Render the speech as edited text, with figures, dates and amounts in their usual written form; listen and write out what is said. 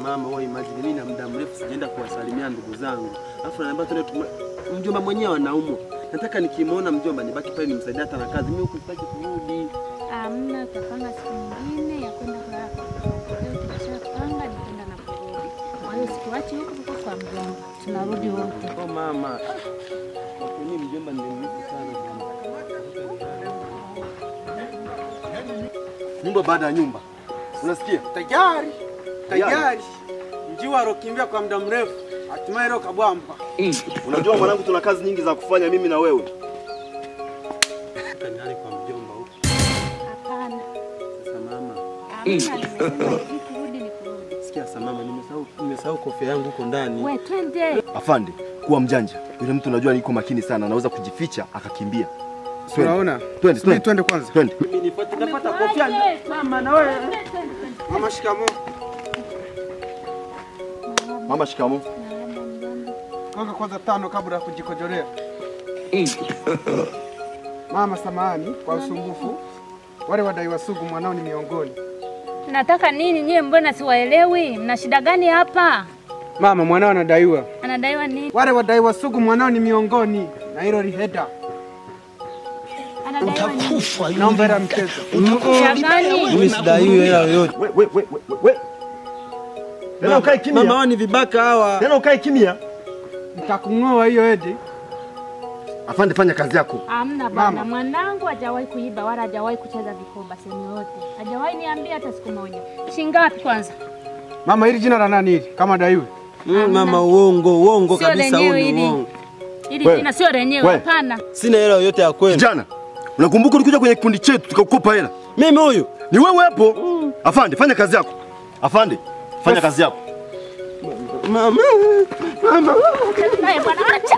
mama, wewe imagine mimi na muda mrefu sijaenda kuwasalimia ndugu zangu. Alafu ananiambia twende, mjomba mwenyewe anaumwa. Nataka nikimuona mjomba nibaki pale nimsaidie hata na kazi. Mimi huku sitaki kurudi. Hamna, tutapanga siku nyingine ya kwenda kulala kwa mjomba. Leo tumeshapanga ni kwenda na kurudi. Kwa hiyo sikuachi huko kwa mjomba. Tunarudi wote. Oh mama. Kwa nini mjomba nimemisi sana? Nyumba baada ya nyumba. Unasikia? Tayari. Tayari. Njiwa alokimbia kwa muda mrefu, hatimaye leo kabwamba. Unajua mwanangu, tuna kazi nyingi za kufanya mimi na wewe. Nani kwa mjomba huko? Hapana. Sasa mama. Kurudi ni kurudi. Sikia sasa mama, nimesahau kofia yangu huko ndani. Wewe twende. Afande, kuwa mjanja. Yule mtu unajua niko makini sana, anaweza kujificha akakimbia. Unaona? Twende, twende kwanza. Twende. Mimi nifuate napata kofia mama na wewe. Mama shikamoo. Mama shikamoo. Kwanza kwanza tano kabla ya kujikojolea. Mama samahani kwa usumbufu. Wale wadaiwa sugu mwanao ni miongoni. Nataka nini nyie, mbona siwaelewi? Mna shida gani hapa? Mama mwanao anadaiwa. Anadaiwa nini? Wale wadaiwa sugu mwanao ni miongoni na hilo liheda. Utakufa. Naomba hela mchezo. Mimi sidaiwi hela yoyote. We. Tena ukae kimya. Mama wao ni vibaka hawa. Tena ukae kimya. Nitakung'oa hiyo edi. Afande, fanya kazi yako. Hamna bana, mwanangu hajawahi kuiba wala hajawahi kucheza vikoba sehemu yote. Hajawahi niambia hata siku moja. Shingapi kwanza? Mama, hili jina la nani hili? Kama daiwe. Mama uongo kabisa, huo ni uongo. Hili jina sio lenyewe, hapana. Sina hela yoyote ya kwenu. Kijana, unakumbuka ulikuja kwenye kikundi chetu tukakukopa hela? Mimi huyu? Ni wewe hapo. Afande, fanya kazi yako. Afande, fanya kazi yako. Mama. Mama. Bwana acha.